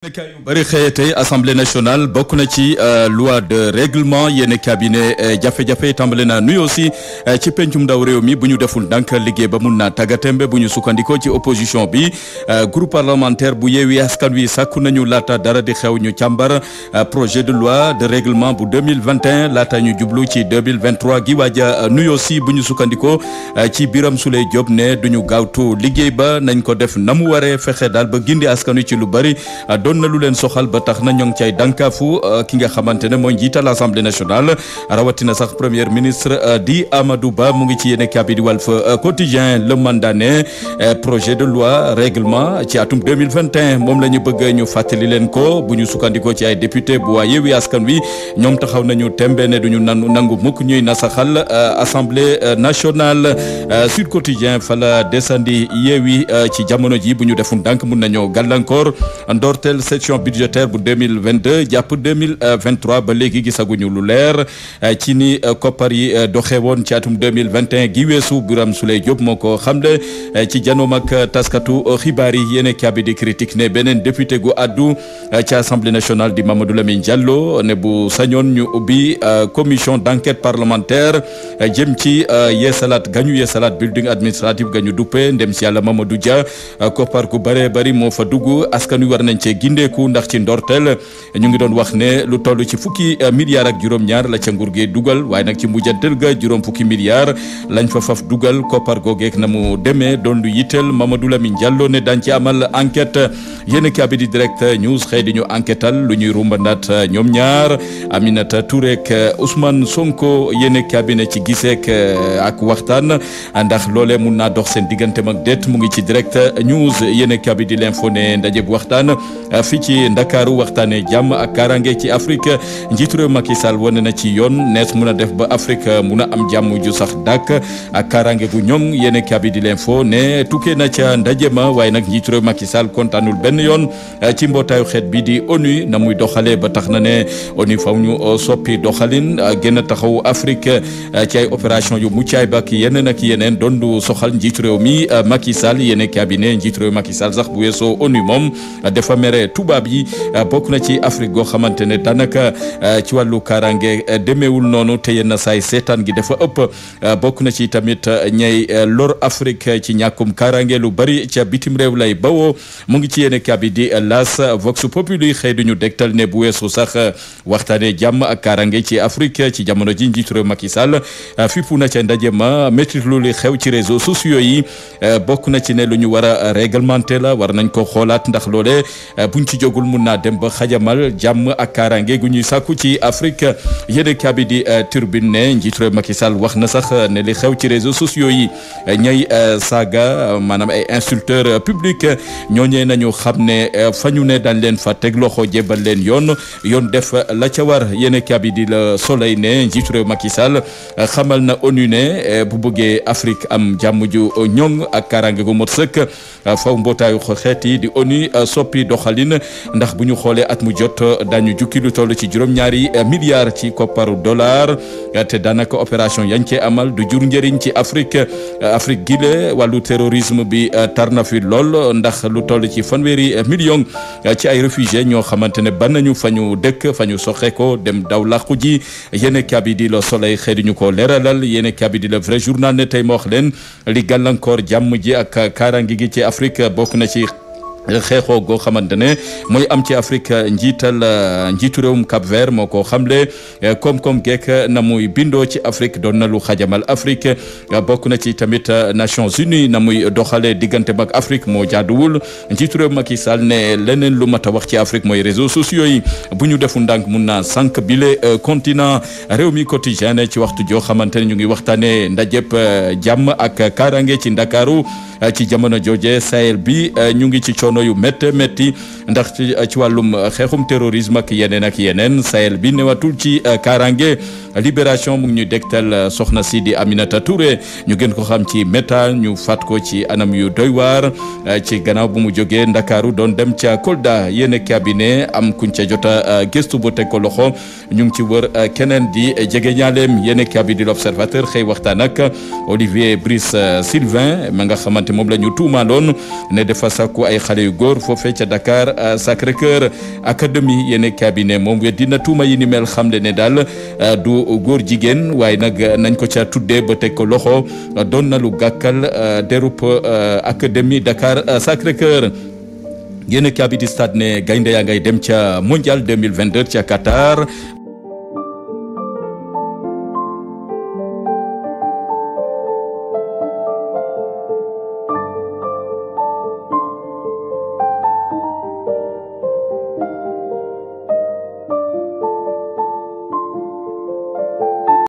nekkaay yu bëri xëye tey assemblée nationale bokk na ci loi de règlement yéen cabinet jafe-jafe tàmbale na nuyu aussi ci pencum ndaw réew mi bu ñu deful ndànk liggéey ba mun naa tàggatémbe bu ñu sukkandikoo ci opposition bi groupe parlementaire bu Yewwi Askan Wi sàkku nañu laata dara di xew ñu càmbar projet de loi de règlement bu 2021 laata ñu jublu ci 2023 gi waaja nuyu aussi bu ñu sukkandikoo ci Birame Souleye Diop ne duñu gaawtu liggéey ba nañ ko def na mu waree fexe daal ba gindi askan wi ci lu bëri na lu leen soxal ba tax na ñoo ngi cay dànkaafu ki nga xamante ne mooy njiital assemblée nationale rawatina sax premier ministre di Amadou Ba mu ngi ci yéene kabi di Walf Quotidien le mandat ne projet de loi règlement ci atum 2021 moom la ñu bëgg ñu fàttali leen ko bu ñu sukkandikoo ci ay député bu waa Yewwi Askan Wi ñoom taxaw nañu tembe ne duñu nangu mukk ñuy nasaxal assemblée nationale Sud Quotidien fa la desandi Yewwi ci jamono ji bu ñu deful ndànk mun nañoo gàllankoor ndorteel session budgétaire bu 2022 jàpp 2023 ba léegi gisaguñu lu leer ci ni koppar yi doxee woon ci atum 2021 gi weesu Birame Souleye Diop moo ko xamle ci janoom ak taskatu xibaar yi yéen kaabi di critique ne beneen député gu addu ci assemblée nationale di Mamadou Lamine Diallo ne bu sañoon ñu ubbi commission d'enquête parlementaire jëm ci yeesalaat building administratif gañu duppe ndem si yàlla Mamadou Dia koppar gu bare bari moo fa dugg askan wi war nañ cee gindeeku ndax ci ndorteel ñu ngi doon wax ne lu toll ci fukki milliards ak juróom-ñaar la ca nguur gi dugal waaye nag ci mujjantel ga juróom fukki milliards lañ fa faf dugal koppar googeek na mu demee doon lu yitteel Mamadou Lamine Diallo ne daan ci amal enquête yéen kaabi di direct news xëy di ñu enquêtal lu ñuy rumbandaat ñoom ñaar Aminata Touré ak Ousmane Sonko yéen kaabi ne ci giseek ak waxtaan ndax loolee mun naa dox seen digganteem ak déet mu ngi ci direct news yéen kaabi di l'info ne ndaje bu waxtaan fii ci Ndakaaru waxtaane jàmm ak kaaraange ci Afrique njiitu réew Macky Sall wane na ci yoon nees mun a def ba Afrique mun a am jàmm ju sax dàkk ak kaaraange gu ñoŋ yéen kabi di l'info ne tukkee na ca ndaje ma waaye nag njiitu réew Macky Sall kontaanul benn yoon ci mbootaayu xeet bi di ONU na muy doxalee ba tax na ne ONU faw ñu soppi doxalin gën a taxaw Afrique ci ay opération yu muccaay ba ak yeneen ak yeneen doon du soxal njiitu réew mi Macky Sall yéen kabi ne njiitu réew Macky Sall sax bu weesoo ONU moom dafa mere tubaab yi bokk na ci Afrique goo xamante ne daanaka ci wàllu kaaraange demeewul noonu te yenn saay seetaan gi dafa ëpp bokk na ci tamit ñay lor Afrique ci ñàkkum kaaraange lu bari ca bitim réew lay bawoo mu ngi ci yéene kabi di Las Vox Populi xëy duñu dégtal ne bu weesu sax waxtaane jàmm ak kaaraange ci Afrique ci jamono ji njiitu réew Macky Sall fippu na ca ndaje ma métti lu li xew ci réseaux sociaux yi bokk na ci ne lu ñu war a réglementé la war nañ ko xoolaat ndax loole buñ ci jógul mun naa dem ba xajamal jàmm ak kaaraange gu ñuy sàkku ci Afrique yéen kabi di Turbine ne njiitu réew Macky Sall wax na sax ne li xew ci réseaux sociaux yi ñay saaga maanaam ay insulteurs publics ñooñee nañu xam ne fa ñu ne dañ leen fa teg loxo jébal leen yoon def la ca war yéen kabi di Le Soleil ne njiitu réew Macky Sall xamal na ONU ne bu bëggee Afrique am jàmm ju ñoŋ ak kaaraange gu mot sëkk faw mbootaayu xeet yi di ONU soppi doxalin ndax bu ñu xoolee at mu jot dañu jukki lu toll ci juróom-ñaari milliards ci kopparu dollar te daanaka opération yañ cee amal du jur njëriñ ci Afrique gile wàllu terrorisme bi tar na fi lool ndax lu toll ci fanweeri million ci ay réfugiés ñoo xamante ne ban nañu fa ñu dëkk fa ñu soxe ko dem daw làqu ji yéen kabi di Le Soleil xëy di ñu ko leeralal yéen kabi di Le Vrai Journal ne tey ma wax leen li gàllankoor jàmm ji ak kaaraange gi ci Afrique bokk na ci xeexoo goo xamante ne mooy am ci Afrique njiitu réewum Cap Vert moo ko xamle koom-koom geek na muy bindoo ci Afrique doon na lu xajamal Afrique bokk na ci tamit Nations Unies na muy doxalee diggante ak Afrique moo jaaduwul njiitu réew Macky Sall ne leneen lu mat a wax ci Afrique mooy réseaux sociaux yi bu ñu defu ndànk mun naa sànq bile continent réew mi quotidien ci waxtu joo xamante ne ñu ngi waxtaanee ndajëp jàmm ak kaaraange ci Ndakaaru ci jamono jooje Sahel bi ñu ngi ci coono yu métti ndax ci wàllum xeexum terrorisme ak yeneen Sahel bi newatul ci kaaraange libération mu ngi ñuy dégtal soxna si di Aminata Touré ñu gën ko xam ci méta ñu faat ko ci anam yu doy waar ci gannaaw bu mu jógee Ndakaaru doon dem ca Kolda yéen cabinet am kuñ ca jota gëstu bu teg ko loxo ñu ngi ci wër keneen di jege ñaaleem yéen cabinet di l'Observateur xëy waxtaan ak Olivier Brice Sylvain ma nga xamante moom la ñu tuumaaloon ne dafa sàkku ay xale yu góor foofee ca Dakar Sacré-Cœur académie yéen cabinet moom weddina tuuma yi ni mel xamle ne daal du góor jigéen waaye nag nañ ko ca tuddee ba teg ko loxo doon na lu gàkkal derub académie Dakar Sacré-Cœur. yéen a kii di stade ne gaynde yaa ngay dem ca mondial 2022 ca Qatar